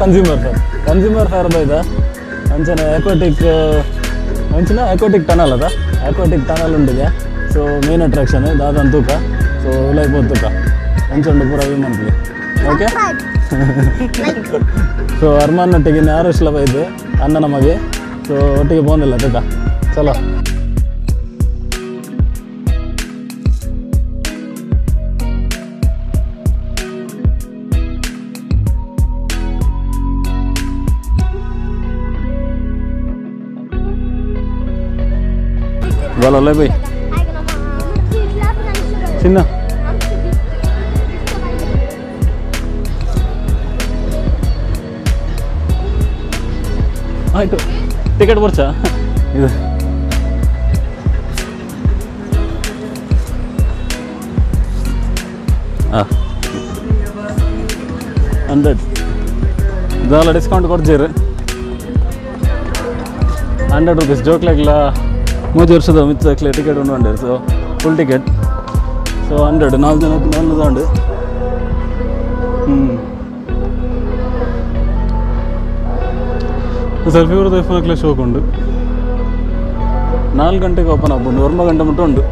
Consumer ಫೇರ್ consumer ಫೇರ್ ಬೈದ ಅಂಚನೆ ಅಕ್ವಾಟಿಕ್ ಅಂಚಿನ ಅಕ್ವಾಟಿಕ್ ಟನಲ್ ಅದ ಅಕ್ವಾಟಿಕ್ ಟನಲ್ ಉಂಡಿಗೆ ಸೊ ಮೇನ್ ಅಟ್ರಾಕ್ಷನ್ ದಾದನ್ ತೂಕ ಸೊ ಉಲೈ ಪೋತುಕ ಅಂಚುಂಡು ಪೂರ view monthly okay so Arman ಒಟ್ಟಿಗೆ ಯಾರು ಇಷ್ಟ ಬೈದು ಅಣ್ಣ ನಮಗೆ ಸೊ ಒಟ್ಟಿಗೆ ಬಂದಿಲ್ಲ ತೂಕ ಚಲೋ बोलो ले भाई चिन्ना ಆಯ್ತು ಟಿಕೆಟ್ ಬರ್ಚಾ ಇದು ಹಾಂ 100 ದಾಲ ಡಿಸ್ಕೌಂಟ್ ಕೊಡ್ತೀರಿ 100 ರುಪೀಸ್ ಜೋಕ್ಲಾಗ್ಲ ಮೂಜಿ ವರ್ಷದ ಮಿತ್ತ ಟಿಕೆಟ್ ಉಂಡು ಸೊ ಫುಲ್ ಟಿಕೆಟ್ ಸೊ 100 ನಾಲ್ಕು ಜನಕ್ಕೆ ನಾಲ್ಕು ಉಂಡು ಹ್ಞೂ ಸೆಲ್ಫಿ ಬರೋದು ಐಫೋನ್ ಶೋಕ್ ಉಂಡು 4 ಗಂಟೆಗೆ ಓಪನ್ ಆಗ್ಬೋದು 9 ಗಂಟೆ ಮುಟ್ಟ ಉಂಡು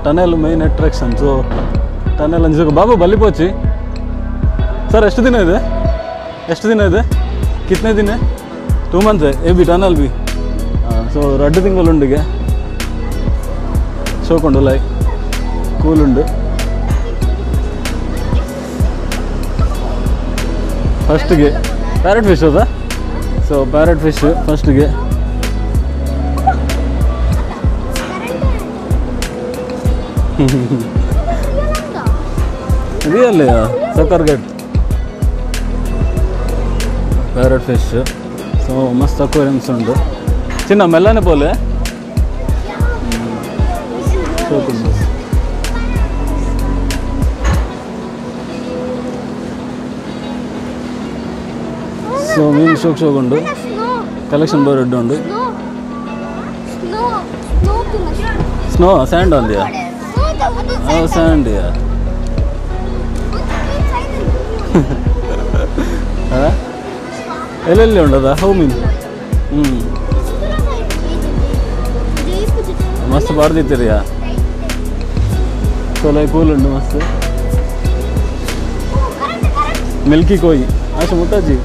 tunnel main attraction so tunnel ಅಂಜು ಬಾಬು ಬಲ್ಲಿಪೋಚಿ ಸರ್ ಎಷ್ಟು ದಿನ ಇದೆ ಎಷ್ಟು ದಿನ ಇದೆ ಕಿತ್ನೆ ದಿನ 2 months A B tunnel B so ರಡ್ಡು ತಿಂಗಳುಂಡಿಗೆ ಶೋಕುಂಡು ಲೈ ಕೂಲ್ ಉಂಡು ಫಸ್ಟ್ಗೆ ಪ್ಯಾರೆಟ್ ಫಿಶ್ ಹೌದಾ ಸೊ ಪ್ಯಾರೆಟ್ ಫಿಶ್ ಫಸ್ಟ್ಗೆ really sucker get parrot fish so ಮಸ್ತ್ ಅಕ್ವೇರಿಯಮ್ಸ್ ಉಂಡು ಚಿನ್ನ ಮೆಲ್ಲನೆ ಪೋಲೆ ಸೊ ಮೀನು ಶೋಕ್ ಶೋಕ್ ಉಂಡು ಕಲೆಕ್ಷನ್ ಬೋರ್ಡ್ ಉಂಡು ಸ್ನೋ ಸ್ಯಾಂಡ್ ಅಂದ್ಯಾ ಸ್ಯಾಂಡ್ ಎಲ್ಲೆಲ್ಲಿ ಉಂಡದ how ಮೀನು ಹ್ಞೂ ಮಸ್ತ್ ಬಾರ್ದಿತ್ತೀರಿಯಾ ಸೊಲೈ ಕೂಲ್ ಉಂಡು ಮಸ್ತ್ ಮಿಲ್ಕಿ ಕೋಯಿ ಆಶೆ ಮುಟ್ಟಾಜಿ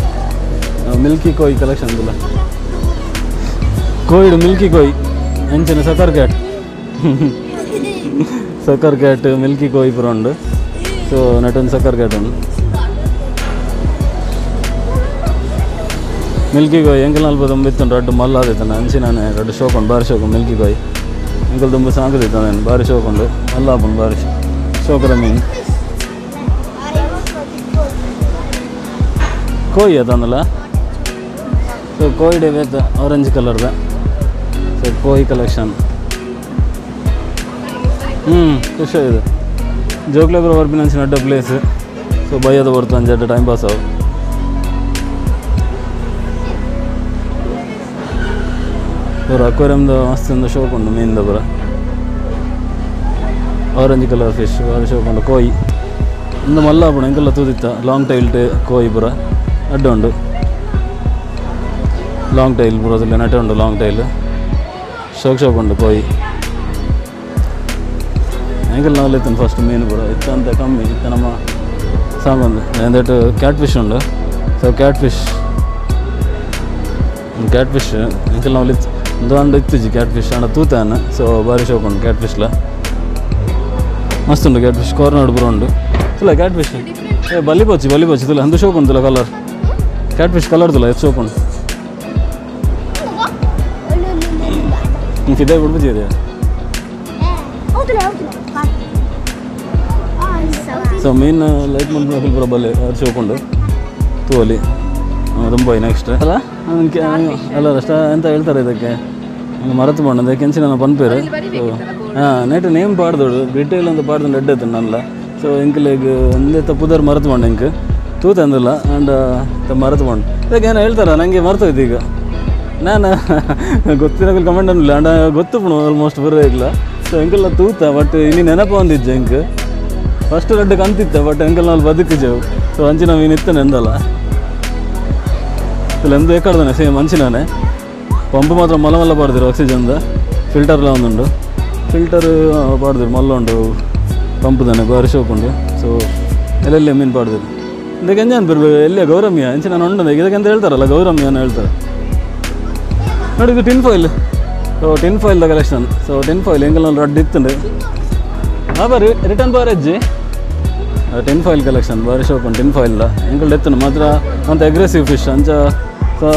Milky Koi collection ಬುಲ ಕೋಯಿಡು Milky Koi ಎಂಚಿನ sucker cat sucker cat milky koi ಪೂರ ಉಂಡು ಸೊ ನಟನ್ ಸಕ್ಕರ್ ಕ್ಯಾಟ್ ಉಂಡು ಮಿಲ್ಕಿ ಕೋಯಿ ಎಂಕಲ್ ನಲ್ಪ ದುಂಬು ರಡ್ಡು ಮಲ್ಲ ಆದಿತ್ತಾನೆ ಅಂಚಿನಾನೆ ರಡ್ಡು ಶೋಕ್ ಉಂಡು ಬಾರಿ ಶೋಕು ಮಿಲ್ಕಿ ಕೋಯಿ ಎಂಕಲ್ ದುಂಬು ಸಾಂಕದಿತ್ತಾನೆ ಬಾರಿ ಶೋಕ್ ಉಂಡು ಮಲ್ಲ ಆಪುಂಡು ಬಾರಿ ಶೋಕದ ಮೀನು ಕೋಯಿ ಅದಂದಲ್ಲ ಸೊ ಕೋಯಿ with orange ಕಲರ್ದ ಸೊ ಕೋಯಿ ಕಲೆಕ್ಷನ್ ಹ್ಞೂ ಖುಷಿ ಇದೆ ಜೋಕ್ಲೇಬರ್ ವರ್ಬಿನ ಅಡ್ಡ ಪ್ಲೇಸ್ ಸೊ ಬೈಯದ ಬರ್ತು ಅಂಜೆ ಟೈಮ್ ಪಾಸ್ ಅವು ಪೂರ ಅಕ್ವೇರಿಯಮ್ದ ಮಸ್ತ್ ಒಂದು ಶೋಕ್ ಉಂಡು ಮೀನ್ದ ಪೂರ ಆರೆಂಜ್ ಕಲರ್ ಫಿಶ್ ಬಾರಿ ಶೋಕ್ ಉಂಡು ಕೋಯಿ ಒಂದು ಮಲ್ಲ ಆಪುಂಡು ಎಂಕೆಲ್ಲ ತೂದಿತ್ತ ಲಾಂಗ್ ಟೈಲ್ಡ್ ಕೋಯಿ ಪೂರ ಅಡ್ಡ ಉಂಡು ಲಾಂಗ್ ಟೈಲ್ ಪೂರ ನಟೆ ಉಂಡು ಲಾಂಗ್ ಟೈಲ್ ಶೋಕ್ ಶೋಕ್ ಉಂಡು ಕೋಯಿ ಎಂಕೆಲ್ಲ ನಾವೆಲ್ಲ ಇತ್ತು ಫಸ್ಟ್ ಮೀನು ಪೂರ ಇತ್ತ ಅಂತ ಕಮ್ಮಿ ಇತ್ತ ನಮ್ಮ ಸಾಂಗೊಂದು ಎಂದಟ್ಟು ಕ್ಯಾಟ್ ಫಿಶ್ ಉಂಡು ಸೊ ಕ್ಯಾಟ್ ಫಿಶ್ ಕ್ಯಾಟ್ ಫಿಶ್ ಎಂಕೆಲ್ಲ ನಾವೆಲ್ಲ ಇತ್ತು ಒಂದು ಅಂಡ ಇತ್ತಿಜಿ ಕ್ಯಾಟ್ ಫಿಶ್ ಅಂಡ ತೂತಾನ ಸೊ ಬಾರಿ ಶೋಕ್ ಉಂಡು ಕ್ಯಾಟ್ ಫಿಶ್ಲ ಮಸ್ತ್ ಉಂಡು ಕ್ಯಾಟ್ ಫಿಶ್ ಕಾರ್ನರ್ ಪೂರ ಉಂಡು ತುಲ ಕ್ಯಾಟ್ ಫಿಶ್ ಏ ಬಲಿ ಪೋಚಿ ತುಲ ಅಂದು ಶೋಕ್ ಉಂಡು ತುಲ ಕಲರ್ ಕ್ಯಾಟ್ ಫಿಶ್ ಕಲರ್ ತುಲ ಎಷ್ಟು ಶೋಕ್ ಉಂಡು ಫಿದೆ ಬಿಡ್ಬಿಟ್ಟಿದೆಯಾ ಸೊ ಮೀನು ಲೈಟ್ ಮನ್ಪುನಕುಲು ಪೂರ ಬಲ್ಲೆ ಅದು ಶೋಕ್ ಉಂಡು ತೂವಲಿ ತುಂಬ ನೆಕ್ಸ್ಟ್ ಅಲ್ಲ ಅಲ್ಲ ಅಷ್ಟ ಎಂತ ಹೇಳ್ತಾರೆ ಇದಕ್ಕೆ ಮರೆತು ಬಂಡ ಕೆಂಚಿನ ನಾನು ಪನ್ಪೇರು ಹಾಂ ನೈಟ್ ನೇಮ್ ಪಾಡ್ದೋಡು ಡಿಟೇಲ್ ಅಂತ ಪಾಡ್ದು ರೆಡ್ ಆಯ್ತು ನಲ್ಲ ಸೊ ಎಂಕಲೆಗ್ ಒಂದೇ ಪುದರ್ ಮರೆತು ಬಂಡ ಎಂಕ್ ತೂತ ಅಂದಿಲ್ಲ ಆ್ಯಂಡ್ ಮರೆತು ಬಂಡು ಇದಕ್ಕೆ ಏನೋ ಹೇಳ್ತಾರ ನನಗೆ ಮರ್ತೋಯ್ತು ಈಗ ನಾನು ಗೊತ್ತಿರೋ ಕಮೆಂಟ್ ಅನ್ಲಿಲ್ಲ ಆ್ಯಂಡ್ ಗೊತ್ತು ಪುಣ ಆಲ್ಮೋಸ್ಟ್ ಬರೋ ಇಲ್ಲ ಸೊ ಎಂಕೆಲ್ಲ ತೂತ ಬಟ್ ಇನ್ನು ನೆನಪು ಒಂದಿಜ್ಜೆ ಎಂಕ್ ಫಸ್ಟ್ ರೆಡ್ ಕಂತಿತ್ತ ಬಟ್ ಎಂಕಲ್ ನಾವು ಬದುಕಿಜೆವು ಸೊ ಅಂಚಿನ ಮೀನು ಇತ್ತನೆ ಎಂದಲ್ಲ ಎಂದು ಏಕಾಡ್ದಾನೆ ಸೇಮ್ ಅಂಚಿನಾನೆ ಪಂಪ್ ಮಾತ್ರ ಮಲ್ಲ ಮಲ್ಲ ಪಾಡ್ದಿರು ಆಕ್ಸಿಜನ್ದ ಫಿಲ್ಟರ್ಲ ಒಂದುಂಡು ಫಿಲ್ಟರ್ ಪಾಡ್ದಿರು ಮಲ್ಲ ಉಂಡು ಪಂಪ್ ದಾನೆ ಬಾರಿ ಶೋಕ್ ಉಂಡು ಸೊ ಎಲ್ಲೆಲ್ಲಿ ಮೀನು ಪಾಡ್ದಿರು ಇದಕ್ಕೆ ಎಂಜ ಅನ್ಪಿರ್ಬೇಕು ಎಲ್ಲಿಯ ಗೌರಮ್ಯ ಅಂಚೆ ನಾನು ಉಂಡು ಇದಕ್ಕೆ ಅಂತ ಹೇಳ್ತಾರಲ್ಲ ಗೌರಮ್ಯ ಅಂತ ಹೇಳ್ತಾರೆ ನೋಡಿ. ಇದು tin foil so tin ಫಾಯಿಲ್ದ collection. So tin foil angle ರಡ್ಡ್ ಇತ್ತುಂಡು ಬಾರಿ ರಿಟರ್ನ್ ಬಾರ್ ಅಜ್ಜಿ tin foil collection ಬಾರಿ ಶೋಕ್ ಉಂಟು ಟಿನ್ ಫಾಯಿಲ್ದ ಎಂಕಲ್ ಎತ್ತುಂಡು ಮಾತ್ರ ಅಂತ ಅಗ್ರೆಸಿವ್ ಫಿಶ್ ಅಂಚ ಸೊ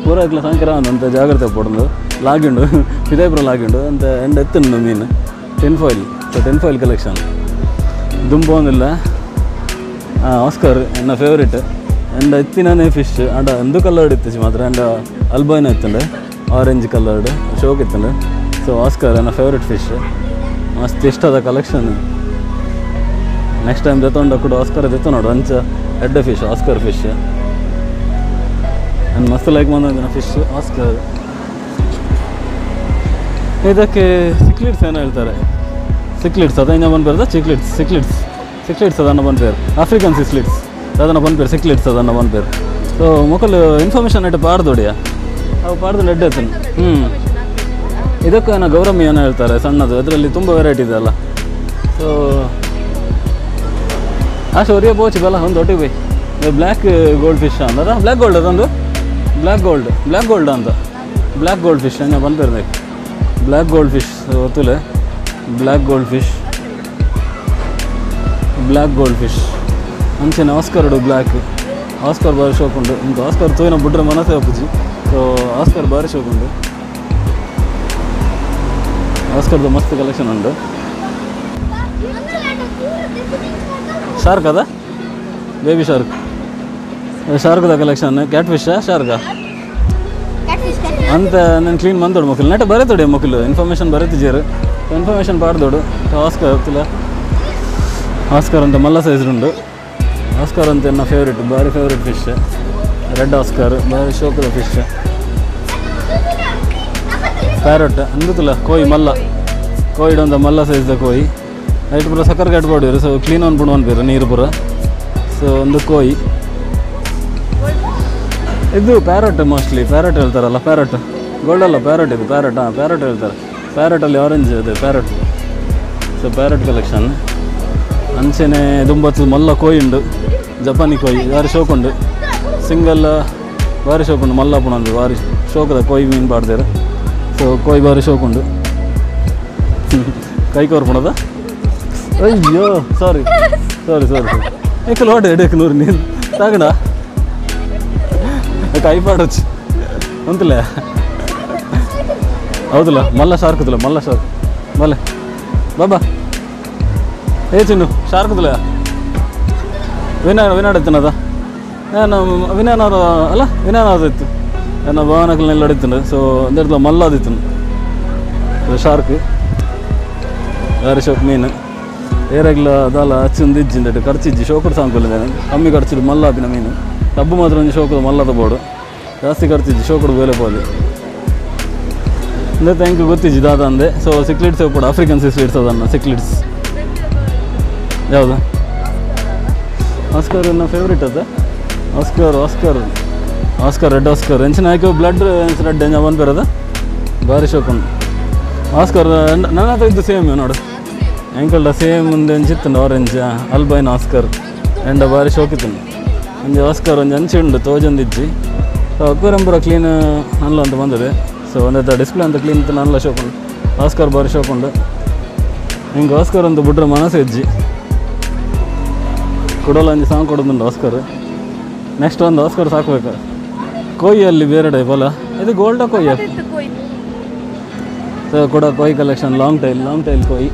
ಪೂರ ಇಕ್ಲ ಸಂಕ್ರ ಅಂತ ಜಾಗ್ರತೆ ಪೋಡುಂಡು ಲಾಗಿಂಡು ಪಿದಾಯ್ಪುರ ಲಾಗಿಂಡು ಅಂತ ಎಂಡ್ ಎತ್ತುಂಡು ಮೀನು tin foil. So tin foil collection ದುಂಬೋನಿಲ್ಲ. Oscar ಎನ್ನ ಫೇವ್ರೇಟ್ ಎಂಡ ಎತ್ತಿನೇ ಫಿಶ್ ಅಂಡ ಎಂದು ಕಲರ್ಡ್ ಇತ್ತಿச்சு ಮಾತ್ರ ಎಂಡ ಅಲ್ಬೈನ ಇತ್ತುಂಡು ಆರೆಂಜ್ ಕಲರ್ಡ್ ಶೋಕ್ ಇತ್ತುಂಡು. ಸೊ ಆಸ್ಕರ್ ಎನ್ನ ಫೇವ್ರೇಟ್ ಫಿಶ್ ಮಸ್ತ್ ಇಷ್ಟದ collection. Next time ದೆತ್ತೊಂಡ ಕೂಡ ಆಸ್ಕರ್ ದೆತ್ತ ನೋಡು ಅಂಚ ಎಡ್ಡ fish Oscar fish ನಾನು ಮಸ್ತ್ ಲೈಕ್ ಬಂದ ಫಿಶ್ ಆಸ್ಕರ್. ಇದಕ್ಕೆ ಸಿಕ್ಲಿಡ್ಸ್ ಏನೋ ಹೇಳ್ತಾರೆ ಸಿಕ್ಲಿಡ್ಸ್ ಅದ ಬಂದು ಬೇರೆ ಚಿಕ್ಲಿಡ್ಸ್ ಸಿಕ್ಲಿಡ್ಸ್ ಸಿಕ್ಲಿಡ್ಸ್ ಅದನ್ನು ಬಂದು ಬೇರೆ ಆಫ್ರಿಕನ್ ಸಿಕ್ಲಿಡ್ಸ್ ಅದನ್ನು ಬಂದು ಬೇರೆ ಸಿಕ್ಲಿಡ್ಸ್ ಅದನ್ನು ಬಂದು ಬೇರೆ. ಸೊ ಮೊಕಲು ಇನ್ಫಾರ್ಮೇಷನ್ ಇಟ್ಟು ಪಾಡ್ದೋಡಿಯ ಅವು ಪಾಡ್ದು ಎಡ್ಡೆ ಆಯ್ತು. ಹ್ಞೂ ಇದಕ್ಕೂ ಏನೋ ಗೌರಮ್ಮಿ ಏನೋ ಹೇಳ್ತಾರೆ ಸಣ್ಣದು ಅದರಲ್ಲಿ ತುಂಬ ವೆರೈಟಿ ಇದೆ ಅಲ್ಲ. ಸೊ ಆಶೆ ಒರಿಯ ಬೋಚಿ ಬಲ್ಲ ಒಂದು ಒಟ್ಟಿಗೆ by black gold fish ಅಂತ ಬ್ಲ್ಯಾಕ್ ಗೋಲ್ಡ್ ಅದೊಂದು black gold black gold ಅಂತ black gold fish ಏನೋ ಬಂದು black gold fish ಒತ್ತುಲೆ black gold fish black gold fish ಅಂಚೆನೆ ಆಸ್ಕರ್ಡು ಬ್ಲ್ಯಾಕ್ ಆಸ್ಕರ್ ಬಾರಿ ಶೋಕ್ ಉಂಡು ಇಂಕ ಆಸ್ಕರ್ ತೂಯಿನ ಬುಡ್ರೆ ಮನಸ್ಸೇ ಅಪ್ಪುಜಿ. ಸೊ ಆಸ್ಕರ್ ಬಾರಿ ಶೋಕ್ ಉಂಡು ಆಸ್ಕರ್ದು ಮಸ್ತ್ ಕಲೆಕ್ಷನ್ ಉಂಡು. ಶಾರ್ಕ್ ಅದ ಬೇಬಿ ಶಾರ್ಕ್ ಶಾರ್ಕ್ದ ಕಲೆಕ್ಷನ್ ಕ್ಯಾಟ್ ಫಿಶಾ ಶಾರ್ಕಾ ಅಂತ ನಾನು ಕ್ಲೀನ್ ಬಂದೋಡು ಮಕ್ಕಳು ನೆಟ್ ಬರೀತೋಡಿ ಮಕ್ಕಳು ಇನ್ಫಾರ್ಮೇಷನ್ ಬರೀತಿದ್ದೀರು ಇನ್ಫಾರ್ಮೇಷನ್ ಪಾಡ್ದೋಡು. ಆಸ್ಕರ್ ಗೊತ್ತಿಲ್ಲ ಆಸ್ಕರ್ ಅಂತ ಮಲ್ಲ ಸೈಜ್ ಉಂಡು ಆಸ್ಕರ್ ಅಂತ ನನ್ನ ಫೇವ್ರೇಟ್ ಭಾರಿ favourite fish red Oscar ಭಾರಿ ಶೋಕದ ಫಿಶ್. ಪ್ಯಾರಟ್ ಅಂದುತ್ತಲ್ಲ ಕೋಯಿ ಮಲ್ಲ ಕೋಯಿಡ್ ಒಂದು ಮಲ್ಲ ಸೈಜ್ದ ಕೋಯಿ ನೈಟ್ ಪೂರ ಸಕ್ಕರೆ ಕಟ್ ಮಾಡಿರು. ಸೊ ಕ್ಲೀನ್ ಅನ್ಬಿಡು ಅನ್ಬೇರು ನೀರು ಪೂರ. ಸೊ ಒಂದು ಕೋಯಿ ಇದು parrot mostly parrot ಹೇಳ್ತಾರಲ್ಲ ಪ್ಯಾರಟ್ ಗೋಲ್ಡ್ ಅಲ್ಲ ಪ್ಯಾರಟ್ ಇದು ಪ್ಯಾರಟ್ ಹಾಂ ಪ್ಯಾರಟ್ ಹೇಳ್ತಾರೆ ಪ್ಯಾರಟಲ್ಲಿ ಆರೆಂಜ್ ಇದೆ parrot. So parrot collection ಅಂಚೆನೆ ದುಂಬತ್ತು ಮಲ್ಲ ಕೋಯಿ ಉಂಡು ಜಪಾನಿ ಕೋಯಿ ಬಾರಿ ಶೋಕ್ ಉಂಡು ಸಿಂಗಲ್ ಬಾರಿ ಶೋಕ್ ಉಂಡು ಮಲ್ಲ ಪುಣ ಉಂಡು ಬಾರಿ ಶೋಕದ ಕೋಯಿ ಮೀನು ಪಾಡ್ದೇರು. ಸೊ ಕೋಯಿ ಬಾರಿ ಶೋಕ್ ಉಂಡು ಕೈ ಕೋರ್ ಪುಣದ ಅಯ್ಯೋ ಸಾರಿ ಸಾರಿ ಸಾರಿ ಸಾರಿ ಏಕಲ್ ಹೊಡೆ ಎಡಕ್ಕೆ ನೂರು ನೀನು ತಾಗಣ ಕೈ ಪಾಡೊಚ್ಚು ಅಂತಲೇ ಹೌದಲ್ಲ ಮಲ್ಲ ಶಾರ್ಕುದಿಲ್ಲ ಮಲ್ಲ ಶಾರ್ಕ್ ಮಲ್ಲೆ ಬಾಬಾ ಏ ಚಿನ್ನು ಶಾರ್ಕುದಿಲ್ಲ ವಿನಯ ವಿನಾಡ್ ಎತ್ತನದ ನಾನು ವಿನಯನವರು ಅಲ್ಲ ವಿನಯನವ್ರದ್ದು ಇತ್ತು ನನ್ನ ಭವನಕಲ್ನೆಲ್ಲ ಹೊಡಿತೀನಿ. ಸೊ ಒಂದೆರಡು ಮಲ್ಲ ಅದಿತ್ತು ಶಾರ್ಕ್ ಬೇರೆ ಶೋಕ್ ಮೀನು ಏರಾಗ್ಲ ಅದಲ್ಲ ಅಚ್ಚುಂದು ಇಜ್ಜಿಂದಟ್ಟು ಖರ್ಚಿಜ್ಜಿ ಶೋಕುಡು ಸಾಂಕುಲ್ಲ ಕಮ್ಮಿ ಖರ್ಚಿಡು ಮಲ್ಲ ಆಪಿನ ಮೀನು ಟಬ್ಬು ಮಾತ್ರ ಒಂಜಿ ಶೋಕುಡು ಮಲ್ಲದ ಬೋಡು ಜಾಸ್ತಿ ಖರ್ಚಿಜ್ಜಿ ಶೋಕುಡು ಬೇಲೆ ಪೋಲಿ ಅಂದರೆ thank you ಗೊತ್ತಿಜ್ಜಿ ದಾದ ಅಂದೆ. ಸೊ ಸಿಕ್ಲಿಡ್ಸ್ ಕೂಡ ಆಫ್ರಿಕನ್ ಸಿಕ್ಲಿಡ್ಸ್ ಅದನ್ನು ಸಿಕ್ಲಿಡ್ಸ್ ಯಾವುದು ಆಸ್ಕರ್ ನನ್ನ ಫೇವ್ರೇಟ್ ಅದ Oscar Oscar Oscar red Oscar ಎಂಚಿನ ಹಾಕಿ ಬ್ಲಡ್ ರೆಡ್ ಎಂಜ ಬಂದು ಬೇರದ ಭಾರಿ ಶೋಕುಂಡು ಆಸ್ಕರ್ ನನ್ನ ಹತ್ರ ಇದ್ದು ಸೇಮ್ ನೋಡು ಎಂಕಲ್ಡ ಸೇಮ್ ಒಂದು ಎಂಚಿತ್ತುಂಡು ಆರೆಂಜ್ ಅಲ್ಬೈನ್ ಆಸ್ಕರ್ ಎಂಡ ಭಾರಿ ಶೋಕಿತ್ತುಂಡು ಒಂಜಿ ಆಸ್ಕರ್ ಒಂಜಿ ಅಂಚಿ ಉಂಡು ತೋಜೊಂದು ಇಜ್ಜಿ. ಸೊ ಅಕ್ವೇರಿಯಂ ಪೂರ ಕ್ಲೀನ್ ಅಲ್ಲ ಅಂತ ಬಂದಿದೆ. ಸೊ ಒಂದೇ ಡಿಸ್ಪ್ಲೇ ಅಂತ ಕ್ಲೀನ್ ಇತ್ತು ನಲ್ಲ ಶೋಕುಂಡು ಆಸ್ಕರ್ ಭಾರಿ ಶೋಕುಂಡು ಹಿಂಗೆ ಆಸ್ಕರ್ ಅಂತ ಬಿಟ್ರೆ ಮನಸ್ಸು ಇಜ್ಜಿ ಕೊಡೋಲ್ಲ ಒಂಜಿ ಸಾಂಗ್ ಕೊಡೋದುಂಡು ಆಸ್ಕರ್. ನೆಕ್ಸ್ಟ್ ಒಂದು ಆಸ್ಕರ್ ಸಾಕಬೇಕು. ಕೋಯಿಯಲ್ಲಿ ಬೇರೆ ಟೈಪ್ ಅಲ್ಲ ಇದು ಗೋಲ್ಡ ಕೋಯಿ ಸೊ ಕೂಡ koi collection long tail long tail koi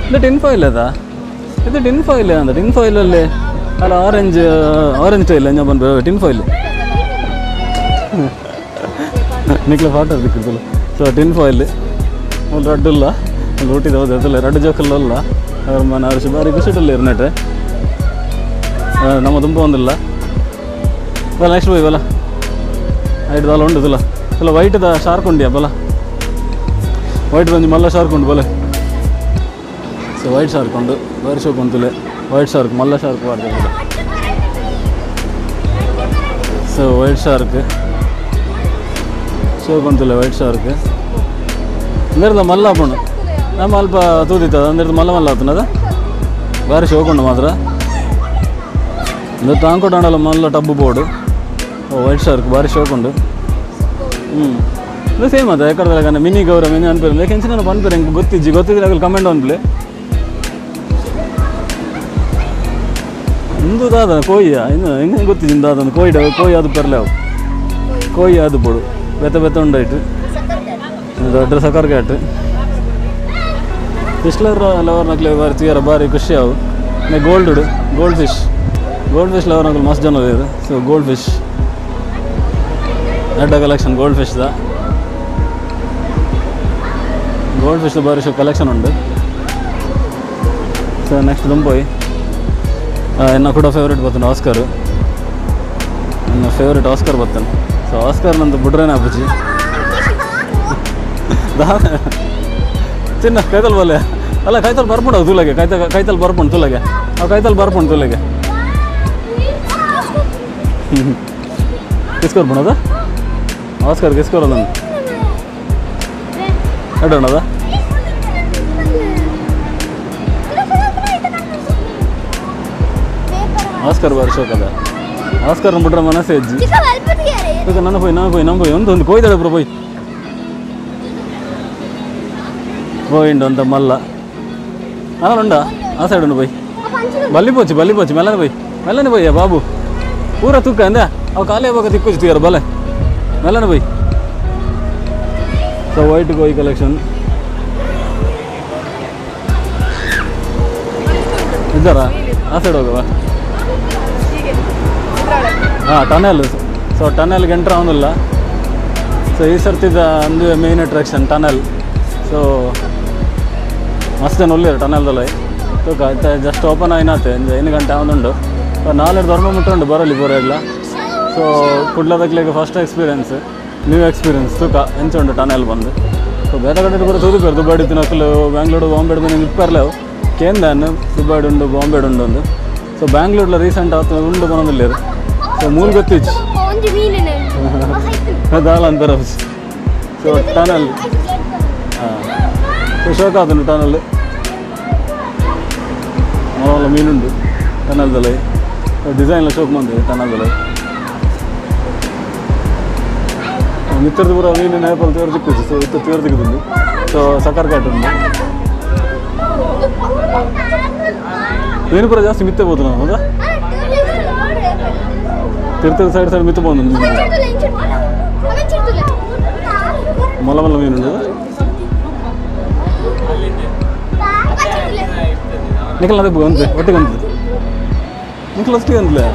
ಇದು ಟಿನ್ ಫಾಯಿಲ್ ಅದ ಇದು ಟಿನ್ ಫಾಯಿಲ್ ಅಂತ ಟಿನ್ ಫಾಯಿಲಲ್ಲಿ ಅಲ್ಲ orange orange tail ಎಂಜ ಬಂದು ಟಿನ್ ಫಾಯಿಲ್ ನಿಕ್ಲ ಫಾಟೋ ದಿಕ್ಕಿದ್ದಲ್ಲ. So tin foil ಒಂದು ರಡ್ಡುಲ್ಲ ಒಂದು ಊಟಿದ ಹೋದ ಅದಲ್ಲ ರಡ್ಡು ಜೋಕಲ್ಲ ಅವ್ರ ಮನೆ ಅವ್ರ ಬಾರಿ ಖುಷಿಟಲ್ಲ ಇರ್ನೆಟ್ರೆ ನಮ್ಮ ತುಂಬ ಒಂದಿಲ್ಲ ಬಲ್ಲ ನೆಕ್ಸ್ಟ್ ಬೈ ಬಲ್ಲ ಐಟ್ ದಾಲ ಉಂಡುದಿಲ್ಲ ಅಲ್ಲ ವೈಟ್ದ ಶಾರ್ಕ್ ಉಂಡಿಯಾ ಬಲ ವೈಟ್ ಒಂಜಿ ಮಲ್ಲ ಶಾರ್ಕ್ ಉಂಡು ಬಲೆ. So white shark ಉಂಡು ಬಾರಿ ಶೋಕ್ ಉಂತುಲೆ ವೈಟ್ ಶಾರ್ಕ್ ಮಲ್ಲ ಶಾರ್ಕ್ ಬಾರ್ದು. So white shark ಶೋಕ್ ಅಂತಲ್ಲ ವೈಟ್ ಶಾರ್ಕ್ ಅಂದರ್ದ ಮಲ್ಲ ಆಪುಂಡು ನಮ್ಮ ಅಲ್ಪ ತೂದಿತ್ತದ ಅಂದರ್ದ ಮಲ್ಲ ಮಲ್ಲ ಆತನದ ಬಾರಿ ಶೋಕ್ ಉಂಡು ಮಾತ್ರ ಅಂದ್ರೆ ತಾಂಕೋಟಾಂಡಲ ಮಲ್ಲ tub board white shark ಬಾರಿ ಶೋಕ್ ಉಂಡು ಇದು ಸೇಮ್ ಅದ ಯಾಕಂದ್ರೆ ಮಿನಿ ಗೌರ ಮಿನಿ ಅನ್ಪೇರು ಯಾಕೆಂಚ ನಾನು ಪನ್ಪೇರು ಹೆಂಗೆ ಗೊತ್ತಿಜ್ಜಿ ಗೊತ್ತಿದ್ರೆ ಆಗಲಿ ಕಮೆಂಟ್ ಅನ್ಪ್ಲೆ ಇಂದು ದಾದ ಕೋಯ್ಯ ಇನ್ನು ಹೆಂಗೆ ಗೊತ್ತಿಜ್ಜಿ ದಾದ ಕೋಯ್ಡ ಕೋಯ್ ಅದು ಪರ್ಲೆ ಅವು ಕೋಯ್ ಅದು ಬೋಡು ಬೆತ್ತ ಬೆತ್ತ ಉಂಡಾಯ್ತು ದೊಡ್ಡ ಸಕರ್ cat fish lover ನಕ್ಲೆ ಬಾರಿ ತೀರ ಬಾರಿ ಖುಷಿ ಅವು gold gold fish gold fish lover ನಕ್ಲು ಮಸ್ತ್ ಜನ ಇದೆ so gold fish ದೊಡ್ಡ collection gold fish the gold fish ಬಾರಿ ಕಲೆಕ್ಷನ್ ಉಂಟು ಸೊ ನೆಕ್ಸ್ಟ್ ದುಂಪೋಯ್ ಎನ್ನ ಕೂಡ ಫೇವ್ರೇಟ್ ಬರ್ತಾನೆ ಆಸ್ಕರ್ ನನ್ನ ಫೇವ್ರೇಟ್ ಆಸ್ಕರ್ ಬರ್ತಾನೆ ಸೊ ಆಸ್ಕರ್ ನಂದು ಬುಡ್ರೇನೆ ಅಪ್ಪುಜಿ ಚಿನ್ನ ಕೈತಲ್ ಬಲ್ಲೆ ಅಲ್ಲ ಕೈತಲ್ ಬರ್ಪುಂಡು ಅವು ತೂಲಗೆ ಕೈತ ಕೈತಲ್ ಬರ್ಪುಂಡು ತೂಲಗೆ ಅವು ಕೈತಲ್ ಬರ್ಪುಂಡು ತೂಲಗೆ ಕಿಸ್ಕೊರ್ಪುಣದ ಆಸ್ಕರ್ ಕಿಸ್ಕೊರಲ್ಲ ಎಡೋಣದ ಆಸ್ಕರ್ ಬಾರಿ ಶೋಕ್ ಅದ ಆಸ್ಕರ್ ಬಿಟ್ರೆ ಮನಸ್ಸೇ ಹೆಜ್ಜಿ ನನ್ನ ಪೋಯ್ ನಾನು ಪೋಯ್ ನಮ್ಮ ಪೋಯ್ ಒಂದು ಒಂದು ಕೋಯ್ದಾಳೆ ಬ್ರೋ ಪೋಯ್ ಪೋಯಿಂಡು ಅಂತ ಮಲ್ಲ ಅಲ್ಲ ಉಂಡ ಆ ಸೈಡ್ ಉಂಡು ಪೋಯ್ ಬಲ್ಲಿ ಪೋಚಿ ಬಲ್ಲಿ ಪೋಚಿ ಮೆಲ್ಲನೆ ಪೋಯ್ ಮೆಲ್ಲನೆ ಪೋಯ್ಯ ಬಾಬು ಪೂರ ತುಕ್ಕ ಅಂದೆ ಅವು ಖಾಲಿ ಆವಾಗ ತಿಕ್ಕೋಚಿ ಬಲೆ ಮೆಲ್ಲನೆ ಪೋಯ್ ಸೊ ವೈಟ್ ಕೋಯ್ ಕಲೆಕ್ಷನ್ ಇದ್ದಾರಾ ಆ ಸೈಡ್ ಹೋಗುವ ಹಾಂ ಟನೆಲ್ ಸೊ ಟನೆಲ್ಗೆ ಎಂಟ್ರ್ ಅವನಿಲ್ಲ ಸೊ ಈ ಸರ್ತಿದ ಅಂದು main attraction tunnel so ಮಸ್ತ್ ಜನ ಒಳ್ಳೆಯರು ಟನೆಲ್ದಲ್ಲ ತೂಕ ಜಸ್ಟ್ ಓಪನ್ ಆಯ್ನಾತೆ ಒಂದು 5 ಗಂಟೆ ಅವನುಂಡು ನಾಲ್ಕು ಧರ್ಮ ಮುಟ್ಟುಂಡು ಬರಲಿ ಬರೋಲ್ಲ ಸೊ ಕುಡ್ಲದಕ್ಲಿಗೆ first experience new experience ತೂಕ ಎಂಚ ಉಂಡು ಟನೆಲ್ ಬಂದು ಸೊ ಬೇರೆ ಕಡೆ ಕೂಡ ತೂದುಪೇರು ದುಬಾಡಿ ತಿನ್ನಕ್ಲು ಬ್ಯಾಂಗ್ಳೂರು ಬಾಂಬೆ ಬಂದು ಇಪ್ಪರ್ಲೇವು ಕೇಂದಾನು ದುಬಾಡಿ ಉಂಡು ಬಾಂಬೆ ಉಂಡು ಒಂದು ಸೊ ಬ್ಯಾಂಗ್ಳೂರ್ಲ ರೀಸೆಂಟ್ ಆತ ಉಂಡು ಬರೋದಿಲ್ಲ ಸೊ ಮೂಲ ಗೊತ್ತಿಚ್ಚು ದಾಲ ಅಂತಾರೆ ಸೊ ಟನಲ್ ಹಾಂ ಸೊ ಶೋಕ್ ಆತನು ಟನಲ್ ಮಲ್ಲ ಮೀನುಂಡು ಟನಲ್ದಲ್ಲ ಡಿಸೈನ್ಲ ಶೋಕ್ ಬಂದಿದೆ ಟನಲ್ದಲ್ಲ ಮಿತ್ರದ ಪೂರ ಮೀನು ನೇಪಲ್ ತೇರು ತಿಕ್ಕುದು ಸೊ ಇತ್ತು ತೇರು ತಿಕ್ಕುದು ಸೊ ಸಕ್ಕರ್ ಕ್ಯಾಟ್ ಉಂಡು ಮೀನು ಪೂರ ಜಾಸ್ತಿ ಮಿತ್ತೆ ಹೋದು ನಾವು ಹೌದಾ ತಿರ್ತಿರ್ ಸೈಡ್ ಸೈಡ್ ಮಿತ್ತು ಬಂದು ಮಲ್ಲ ಮಲ್ಲ ಮೀನು ನಿಖಲ್ ಅದೇ ಅಂತೆ ಒಟ್ಟಿಗೆ ಅಂತೆ ನಿಖಲ್ ಅಷ್ಟೇ ಅಂತಲೇ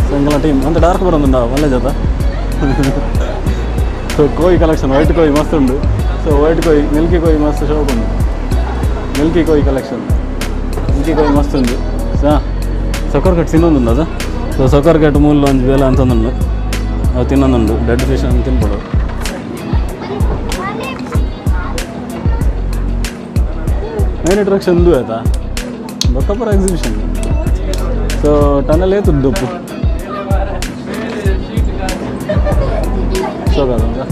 ಸೊ ಟೀಮ್ ಅಂತ ಡಾರ್ಕ್ ಬರೋದುಂಡ ಒಳ್ಳೆ ಜೊತೆ ಸೊ ಕೋಯಿ ಕಲೆಕ್ಷನ್ ವೈಟ್ ಕೋಯಿ ಮಸ್ತ್ ಉಂಡು ಸೊ ವೈಟ್ ಕೋಯಿ ಮಿಲ್ಕಿ ಕೋಯಿ ಮಸ್ತ್ ಶೋಕ್ ಉಂಡು Milky Koi collection Milky Koi ಮಸ್ತ್ ಉಂಡು ಸಾ ಸೊಕರ್ ಕಟ್ ತಿನ್ನೊಂದುಂಡು ಅದು ಸೊ ಸೊಕರ್ ಕಟ್ ಮೂಲ ಒಂಜಿ ಬೇಲೆ ಅಂತಂದುಂಡು ಅವು ತಿನ್ನೊಂದುಂಡು ಡೆಡ್ ಫಿಶ್ ಅಂತ ತಿನ್ಬೋದು ಮೇನ್ ಅಟ್ರಾಕ್ಷನ್ ಉಂದು ಆಯ್ತಾ ಬೊಕ್ಕಪುರ exhibition so tunnel ಏತುಂಡು ಉಪ್ಪು ಶೋಕ್ ಆದ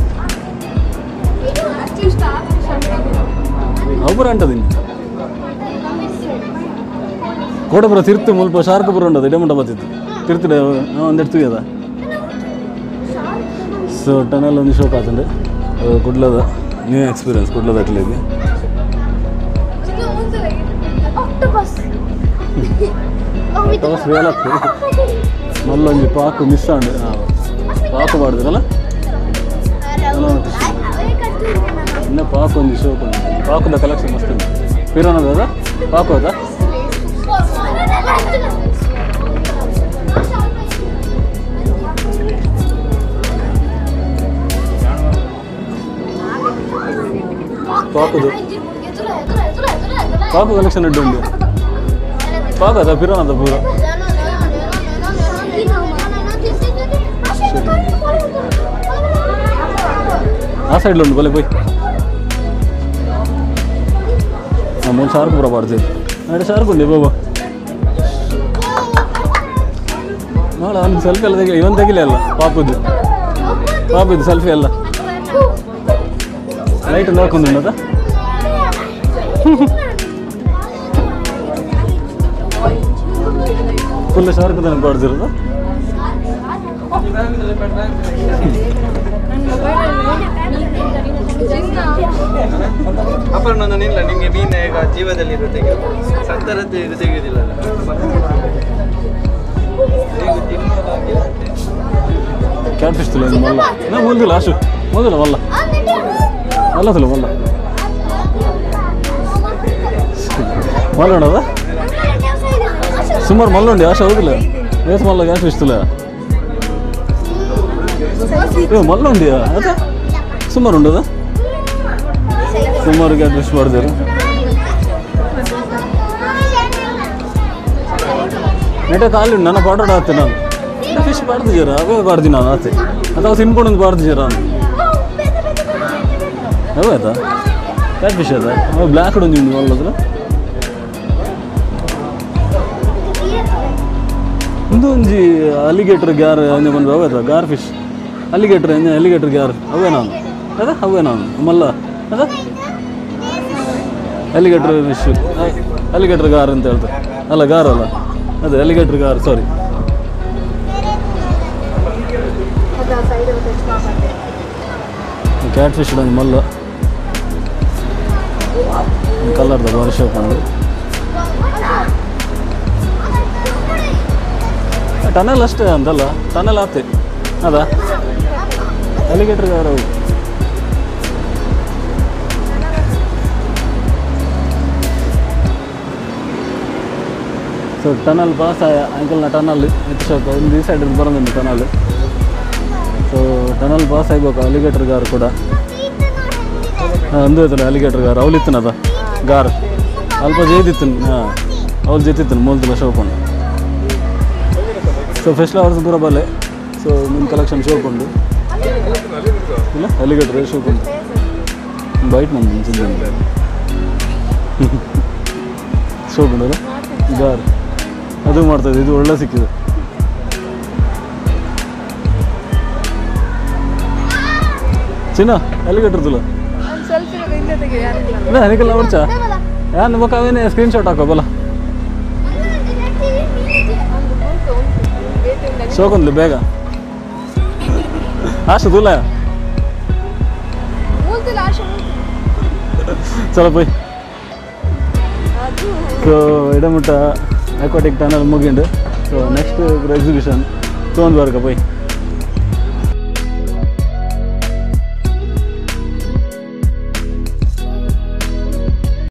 ಅವು ಅಂಟದಿನಿ ಕೋಟಪುರ ತಿರ್ತು ಮುಲ್ಪ ಶಾರ್ಕ್ ಪುರ ಉಂಡದು ಇಡಮುಂಟ ಬತ್ತಿತ್ತು ತಿರ್ತಿಡೆ ಒಂದೆಡ್ತು ಅದ ಸೊ ಟನಲ್ ಒಂದು ಶೋಕ್ ಆತಂಡು ಕುಡ್ಲದ ನ್ಯೂ ಎಕ್ಸ್ಪೀರಿಯನ್ಸ್ ಕುಡ್ಲದ ಅಟ್ಲಿಗೆ ಆಕ್ಟೋಪಸ್ ರಿಯಲ್ ಆಗ್ತದೆ ಮಲ್ಲೊಂಜಿ ಪಾಕು ಮಿಸ್ ಆಂಡು ಪಾಕು ಮಾಡಿದ್ರಲ್ಲ ಇನ್ನು ಪಾಕು ಒಂಜಿ ಶೋಕ್ ಉಂಡು ಪಾಕುದ ಕಲೆಕ್ಷನ್ ಮಸ್ತ್ ಉಂಟು ಪಿರೋನದ ಪಾಕು ಅದ ಪಾಕುದು ಪಾಕು ಕಲೆಕ್ಷನ್ ಉಂಟು ಉಂಡು ಪಾಕು ಅದ ಪಿರೋನದ ಪೂರ ಆ ಸೈಡ್ ಉಂಟು ಬಲೆ ಪೋಯ್ ಮೂರು ಶಾರ್ಕ್ ಪೂರ ಪಾಡ್ತೀವಿ ಎರಡು ಶಾರ್ಕ್ ಉಂಟು ಬಾಬಾ ನೋಡ ಅವ್ನು ಸ್ವಲ್ಪ ಎಲ್ಲ ತೆಗಿಲ್ಲ ಇವನ್ ತೆಗಿಲ್ಲ ಅಲ್ಲ ಪಾಪದ್ದು ಬಾಬು ಸೆಲ್ಫಿ ಅಲ್ಲ ಲೈಟ್ ಹಾಕೊಂಡುಂಡದ ಫುಲ್ ಶಾರ್ಕ್ ತಾನೆ ಪಾಡ್ದಿರೋದು. ಅಪರ್ಣೊಂದು ಇಲ್ಲ ನಿಮಗೆ ಮೀನು ಈಗ ಜೀವದಲ್ಲಿ ಇರೋ ತೆಗೆಯೋದು, ಸತ್ತರದ್ದು ಇದು ತೆಗೆಯೋದಿಲ್ಲ. ಕ್ಯಾಟ್ ಫಿಶ್ ತುಲ ಮಲ್ಲ ನಾ ಮೊದಲು ಆಶು ಮೊದಲು ಮಲ್ಲ ಮಲ್ಲ ತುಲ ಮಲ್ಲ ಮಲ್ಲ ಉಂಡದ ಸುಮಾರು ಮಲ್ಲ ಉಂಡು ಆಶು ಹೌದಿಲ್ಲ ವೇಸ್ ಮಲ್ಲ ಕ್ಯಾಟ್ ಫಿಶ್ ತುಲ ಮಲ್ಲ ಉಂಡಿಯಾ ಅದ ಸುಮಾರು ಉಂಡದ ಸುಮಾರು ಕ್ಯಾಟ್ ಫಿಶ್ ಮಾಡ್ತಾರೆ. ನೆಟ ಖಾಲಿ ಉಂಡು ನನ್ನ ಪಾಡೋಡ ಆತೆ ನಾನು ಫಿಶ್ ಪಾಡ್ದಿದ್ದೀರ ಅವೇ ಪಾಡ್ದಿ ನಾನು ಆತೆ ಅಥವಾ ತಿನ್ಕೊಂಡು ಪಾಡ್ದಿದ್ದೀರ ಅವೇ ಆಯ್ತಾ ಕ್ಯಾಟ್ ಫಿಶ್ ಅದ ಅವ ಬ್ಲ್ಯಾಕ್ ಉಂಡು ಉಂಡು ಮಲ್ಲದ್ರ ಒಂದು ಒಂಜಿ ಅಲಿಗೇಟರ್ ಗ್ಯಾರ್ ಅಂಜೆ ಬಂದು ಅವೇ ಆಯ್ತಾ ಗಾರ್ ಫಿಶ್ ಅಲಿಗೇಟರ್ ಅಂಜೆ ಅಲಿಗೇಟರ್ ಗ್ಯಾರ್ ಅವೇ ನಾನು ಅದ ಅವೇ ನಾನು ಮಲ್ಲ ಅದ ಅಲಿಗೇಟರ್ ಫಿಶ್ ಅಲಿಗೇಟರ್ ಗಾರ್ ಅಂತ ಹೇಳ್ತಾರೆ ಅಲ್ಲ ಗಾರ್ ಅಲ್ಲ ಅದೇ ಅಲಿಗೇಟರ್ ಗಾರ್ ಸಾರಿ. ಕ್ಯಾಟ್ ಫಿಶ್ ಒಂದು ಮಲ್ಲ ಕಲರ್ದ ಬಾರಿ ಶೋಕ್ ಉಂಡು. ಟನಲ್ ಅಷ್ಟೇ ಅಂತಲ್ಲ ಟನಲ್ ಆತೆ ಅದ ಅಲಿಗೇಟರ್ ಗಾರ್ ಅವು. ಸೊ ಟನಲ್ ಪಾಸ್ ಆಯ ಅಂಕಲ್ನ ಟನಲ್ ಹೆಚ್ಚು ಒಂದು ಈ ಸೈಡ್ ಬರೋದು ಟನಲ್. ಸೊ ಟನಲ್ ಪಾಸ್ ಆಗ್ಬೇಕು ಅಲಿಗೇಟರ್ ಗಾರ್ ಕೂಡ ಅಂದು ಆಯ್ತಲ್ಲ ಅಲಿಗೇಟರ್ ಗಾರ್ ಅವಳಿತ್ತನದ ಗಾರ್ ಅಲ್ಪ ಜೇದಿತ್ತು ಹಾಂ ಅವಳು ಜೇತಿತ್ತು ಮೂಲ್ತಿಲ್ಲ ಶೋಕೊಂಡು. ಸೊ ಫಿಶ್ ಲವರ್ಸ್ ಪೂರ ಬಲ್ಲೆ ಸೊ ನಿಮ್ಮ ಕಲೆಕ್ಷನ್ ಶೋಕೊಂಡು ಇಲ್ಲ ಅಲಿಗೇಟರ್ ಶೋಕೊಂಡು ಬೈಟ್ ಮಂದು ಶೋಕೊಂಡಲ್ಲ ಗಾರ್ ಅದು ಮಾಡ್ತದೆ ಇದು ಒಳ್ಳೆ ಸಿಕ್ಕಿದೆ. ಚಿನ್ನ ಅಲಿಗೇಟರ್ ತುಲ ಇಲ್ಲ ಅದಕ್ಕೆಲ್ಲ ಬರ್ಚಾ ಯಾರು ಬೊಕ್ಕ ಅವೇನೆ ಸ್ಕ್ರೀನ್ ಶಾಟ್ ಹಾಕೋ ಬಲ ಶೋಕೊಂದ್ಲಿ ಬೇಗ ಆಶು ತುಲ ಚಲೋ ಪೋಯ್. ಸೊ ಎಡಮುಟ್ಟ ಅಕ್ವಾಟಿಕ್ ಟನಲ್ ಮುಗಿಂಡು. ಸೊ ನೆಕ್ಸ್ಟ್ ಎಕ್ಸಿಬಿಷನ್ ತೊಗೊಂಡು ಬರ್ಕ ಪೋಯ್.